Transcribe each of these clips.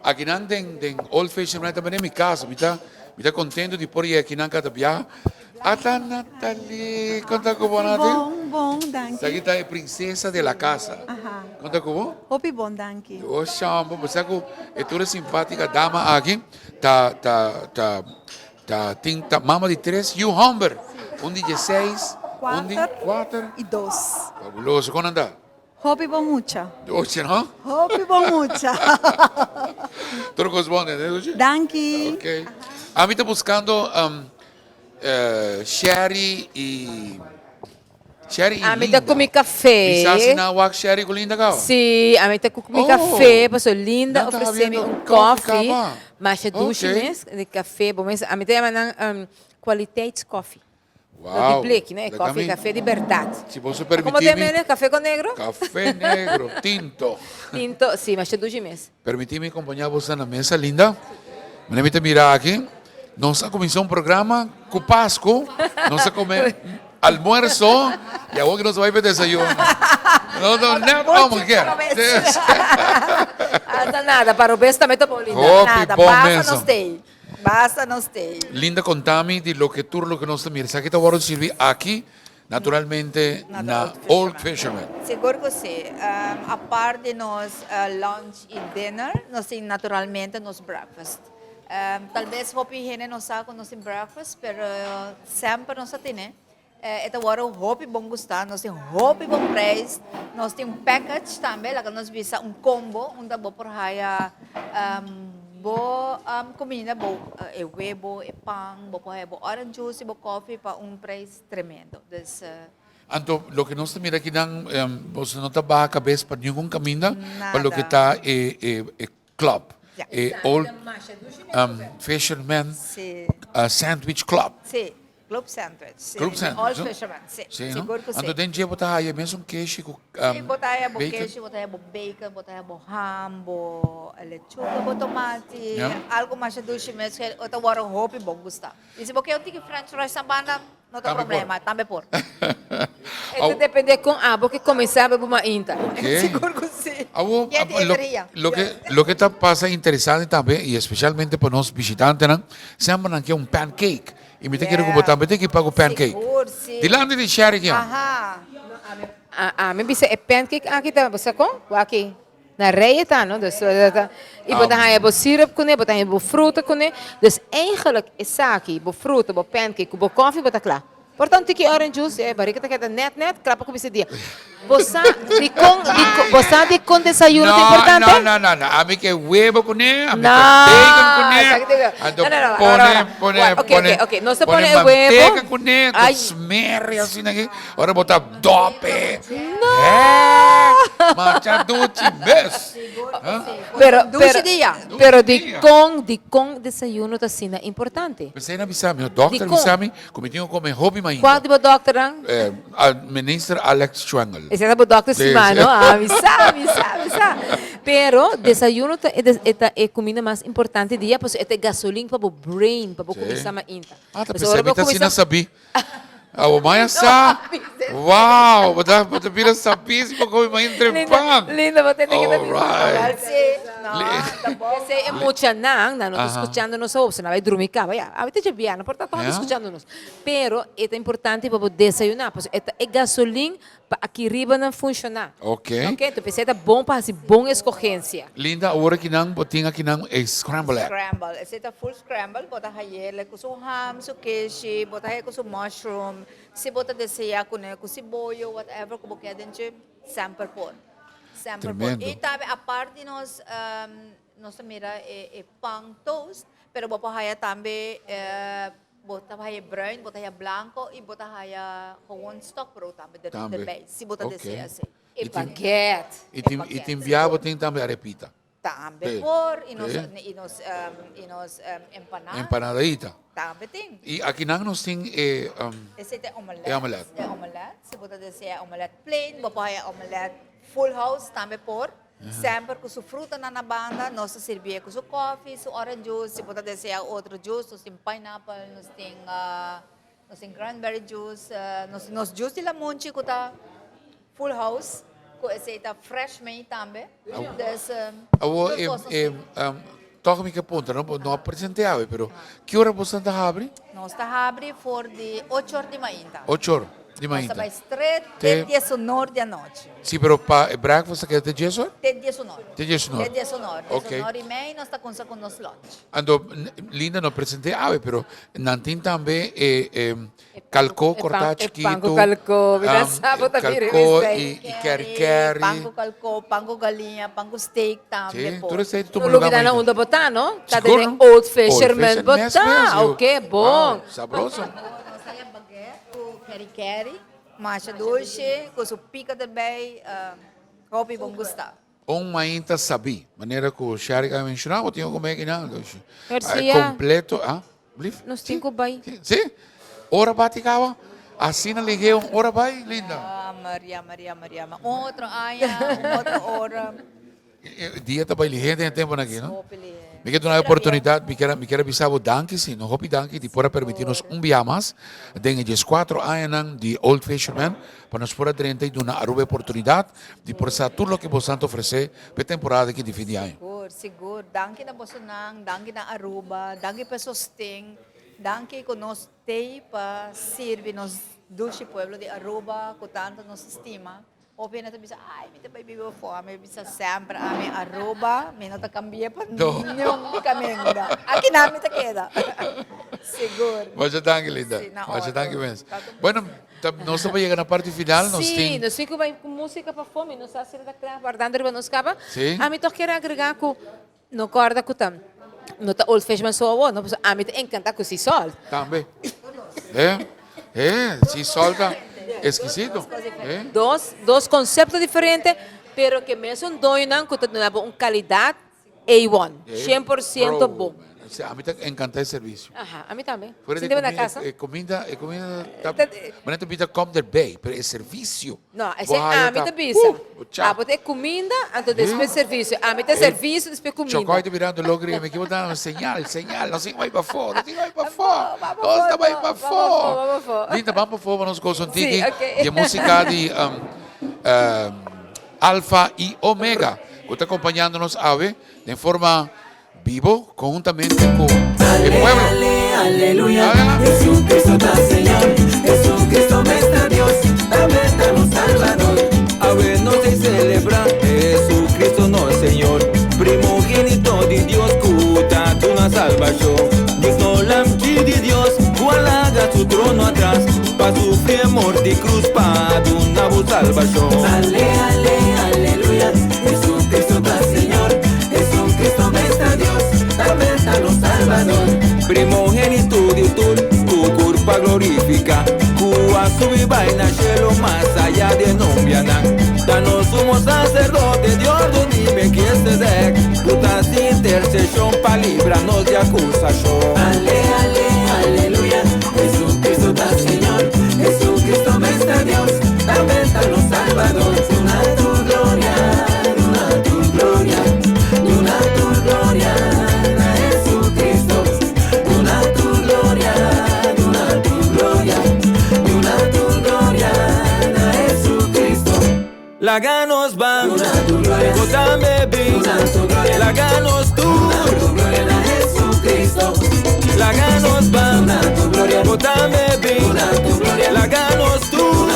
Akinan den den Old Fisherman ta manera mi casa. Mi ta mi ta contento di por yega akinan cada biaha. Ata Nathalie, con ta cu bo Nathalie? Bon, bon, danki. Esaki ta e princesa de la casa. Aha. Con ta cu bo? Hopi bon, danki. O shambo, bo sa cu e tur e simpatica dama aki ta ta ta ta tin ta mama di tres yu homber. Un di dieseis, un di Cuater cuater. y dos. Fabuloso, con nan ta? Hopi bon mucha. Ochi no? Hopi bon mucha. Tur cos bon den, Ochi? Danki. Ok. Ami ta buscando um, uh, Sherry y Sherry y Ami ta Linda. kumi café. Mi sa si nan wak Sherry cu Linda caba? Si, ami ta kumi Oh, café, paso Linda nan ta ofrece mi habiendo un coffee koffie, caba. masha dushi Ok. mes, di café, bo mes, ami ta yama nan um, kwaliteitskoffie. Wow. No di bleki, no? E koffie, café di berdad. Si boso Como permiti te mi. mene? Café con negro? Café negro, tinto. Tinto, si, masha dushi mes. Permiti mi acompaña boso na mesa, Linda. Mane mi ta mira aki. Nos a cuminsa un programa cu Pascu. Nos a come almuerzo y awor cu nos a bay pa desayuno. No, no, net om gekeerd. Hasta nada, pa robes tambe ta bon, Linda. Hopi Nada, bon basta mesa. nos tei. Basta nos tei. Linda contami di loke tur loke nos ta mira. Esaki ta worde sirbi aki naturalmente na Old Fisherman. Sigur cu si. Apart di nos lunch y dinner, nos tin naturalmente nos breakfast. Tal bes hopi hende no sa cu nos tin breakfast, pero semper nos ta tene. E ta wòrdu hopi bon gustá, nos tin hopi bon prijs, nos tin un package tambe, laga nos bisa un combo unda bo por haya bo kuminda, bo e webo, e pan, bo por haya bo orange juice i bo kofi pa un prijs tremendo. Dus. Anto loke nos ta mira akinan, boso no ta baha kabes pa ningun kaminda pa loke ta e e club, e Old Fisherman Sandwich Club. Sí. Club Sandwich, si. Club Sandwich, Old no? Fisherman, si. Si, no? Sigur ku si. Anto den dje bo ta haya mesun keshi ku Si, bo ta haya bo bacon? keshi, bo ta haya bo bacon, bo ta haya bo ham, bo lechuga, bo tomati, Ja. algo masha dushi mes ku e ta wòrdu hopi bon gusta. I si bo ke un tiki french fries na banda, no ta Tambe por. problema, tambe por. E ta depende kon abo ke kuminsá bo mainta. Ok. Sigur ku si. Awo, Yen di energia. loke, loke ta pasa interesante tambe, i especialmente pa nos bishitantenan, semper nan ke un pancake. I mi ta kere ku bo tambe ta ekipa ku pancake. Sigur, si. Dilanti di Sherry kian. Aha. Ami bisa e pancake aki ta, bo sa kon? Bo aki na rei e ta, no? Dus, i bo ta haña bo syrup kuné, bo ta haña bo fruta kuné. Dus eigenlijk esaki, bo fruta, bo pancake ku bo kofi bo ta kla. Por ta un tiki orange juice, e barika ta keda nèt nèt, kla pa kuminsá dia. Bo sa dikon, bo sa dikon desayuno ta importante? No, no, no, no. Ami ke webo kuné, ami ke bacon kuné. Anto pone, pone, pone, pone manteka kuné, anto smeria asina aki. Ora bo ta dope. No! Masha duchi mes. Pero, pero, pero dikon, dikon desayuno ta asina importante? P'esei nan bisa mi, dokter bisa mi. Ku mi tin ku kome hopi mainta. Kua di bo dòkternan? Minister Alex Schwengle. Esei ta bo dòkter stima, no? Ah, mi sa, mi sa, mi sa. Pero desayuno ta e ta e kuminda mas importante di dia pasobra e ta e gasolin pa bo brain, pa bo kuminsá mainta. Ah, ta p'esei mi ta asina sabí. Abo maya sa. Wow, bo ta bo ta bira sabí si bo kome mainta trempan. Linda, Linda, bo tende ke ta bisa. Alright. Sí, no, ta bon. P'esei e muchanan, nan no ta skuchando nos awo, pasobra nan bai drumi kaba ya. Awe ta djabièrnè, por ta tabata skuchando nos. Pero e ta importante pa bo desayuná, pasobra e ta e gasolin pa aki riba nan funshoná. Ok. Ok, enton p'esei ta bon pa hasi bon eskogensia. Linda, awor akinan bo tin akinan e scramble egg. Scramble, esei ta full scramble, bo ta hayele ku su ham, su keshi, bo ta haye ku su mushroom, si bo ta desea kuné ku siboyo, whatever ku bo ke den dje, semper por. Semper por. Tremendo. I tambe apart di nos Nos ta mira e pan toast, pero bo por haya tambe, bo ta haya bruin, bo ta haya blanco y bo ta haya gewoon stokbrood tambe erbij, si bo ta desea así. E baguette. Y tin, y tin bia bo tin tambe arepita. Tambe por, y nos, y nos, y nos empanada. Empanadaita. Tambe tin. Y akinan nos tin e, Esei ta e omelet. E omelet. E omelet, si bo ta desea omelet plain, bo por haya omelet full house tambe por. Semper cu su frutanan na banda, nos ta sirbié cu su koffie, su orange juice, si bo ta desea otro juice, nos tin pineapple, nos tin nos tin cranberry juice, nos tin nos juice di lamunchi cu ta full house, cu esey ta fresh made tambe. Dus, Awor tur cos nos tin. Tòg mi ke puntra, no, no a presente awe, pero ki ora boso ta habri? Nos ta habri for di ocho or di mainta. Ocho or di mainta. Nos ta bai stret te diesunor di anochi. Si, pero pa e breakfast ta keda te dies or? Te diesunor. Te diesunor. Te diesunor. Ok. Diesunor i mei nos ta kunsa ku nos lunch. Anto, Linda no presente awe, pero nan tin tambe e e kalko kortá chikitu. E pan ku kalko, mi ta sa bo ta bira Kalko i keri keri. Pan ku kalko, pan ku galiña, pan ku steak tambe Si, por. tur esei ta tuma No lugar lubida na mainta. unda bo ta, no? Ta Sigur den no. Old Fisherman bo mes ta. mes, yo. Ok, bon. Wow, sabroso. Nos haya baguette ku keri keri, masha dushi, ku su pika erbij, hopi bon gusta. Un mainta sabí, manera ku Sherry a menshoná, bo tin ku come akinan. Garcia. Kompleto, ah, blief? Nos tin ku bai. Si, ora bati kaba, asina lihé un ora bai, Linda. Ah, Maria, Maria, Maria, un otro aña, un otro ora. E dia ta bai lihé den e temponan aki, no? Hopi lihé. Mi ke duna e oportunidat, mi kier, mi kier a bisa bo danki si, no hopi danki di por a permití nos un bia mas den e dieskuatro añanan di Old Fisherman pa nos por a drenta i duna Aruba e oportunidat Di por sa tur loke bosan ta ofresé p'e temporada aki di fin di aña. Sigur, sigur. Danki na bosonan, danki na Aruba, danki p'e sosten, danki ku nos t'ei pa sirbi nos dushi pueblo di Aruba ku tantu nos stima. Hopi hende ta bisa, ay mi ta bai biba afó, ami a bisa semper ami Aruba, mi no ta kambia pa niun kaminda. Akinan mi ta keda. Sigur. Masha danki Linda. Si, na Masha orde. danki mes. Bueno. Ta, nos ta pa yega na parti final, nos Sí, tin. nos tin ku bai ku músika pa fo, mi no sa si ta kla wardando riba nos kaba. Sí. Ami tòg kier agregá ku no kòrda ku ta no ta Old Fishman so awor, no, pasobra ami ta enkantá ku sea salt. Tambe. Eh, eh, sea salt ta eskisito. Eh. Dos, dos konsepto diferente, pero ke mesun doñonan ku ta duna bo un kalidat A1, 100% bon. Ami ta encanta e servicio. Aha, ami tambe. Fuera di Sinti bo na comida, casa. e comida, e comida ta, manera ta bita kom erbij, pero e servicio. No, bo esei haya ami ta bisa. Cha. Abo ta e cuminda, anto despues servicio. Ami ta servicio, despues cuminda. Chocoy ta birando loco riba mi, ki bo ta dando señal, señal, nos tin bai pafó, nos tin bai pafó, nos ta bai pafó. Linda, ban pafó pa nos goza un tiki di e musica di Alfa y Omega, cu ta acompañando nos awe den forma bibo conhuntamente cu e pueblo. Ale, aleluya, Jesucristo ta Señor, Jesucristo mes ta Dios, tambe ta nos Salvador. Awe nos ta celebra Jesucristo nos Señor, Primogénito di Dios cu ta duna salbacion. Dios no lamchi di Dios cu a laga su trono atras. Pa sufri e mort di cruz pa duna bo salbacion. Ale, ale, aleluya, Jesucristo ta Señor, Jesucristo mes ta Dios, tambe ta nos Salvador. Primogenitu di tur cu curpa glorifica, cu a subi bai na cielo mas aya di e nombianan. Ta nos sumo sacerdote di ordo di Melchizedek, cu ta haci intercesion pa libra nos di acusacion. Ale, ale, aleluya, Jesucristo ta Señor, Jesucristo mes ta Dios, tambe ta nos Salvador. Duna tur gloria, duna tur gloria, duna tur gloria na Jesucristo. Duna tur gloria, duna tur gloria, duna tur gloria na Jesucristo. Laga nos ban, bo tambe bin. Laga nos tur, laga nos ban, bo tambe bin. Laga nos tur,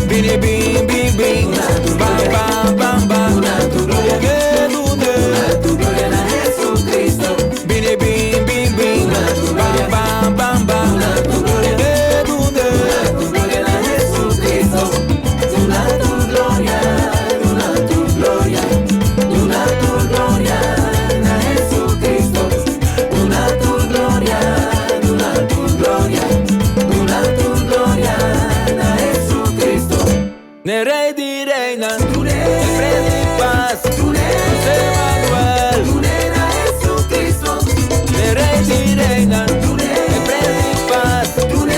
bini bin bin bin, ban ban ban ban. Dune dune, bini bin bin bin, ban ban ban ban. Dune dune. Duna tu gloria, duna tu gloria, duna tu gloria na Jesucristo. Duna tu gloria, duna tu gloria, duna tu gloria na Jesucristo. N'e Rey di Reynan, e Prens di Paz, nos Emanuel. N'e Rey di Reynan, e Prens di Paz, nos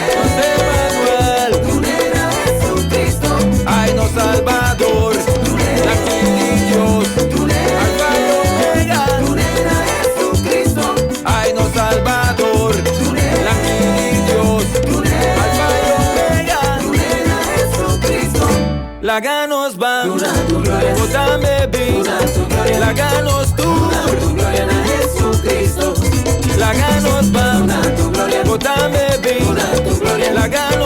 Emanuel. Ay nos Salbador, Lamchi di Dios, Alfa y Omega. Ay nos Salbador, Lamchi di Dios, Alfa y Omega. Laga nos ban, bo tambe bin, laga nos tur. gloria na Jesucristo. Laga nos ban, Duna tu gloria, bo tambe bin. Duna tu gloria. Laga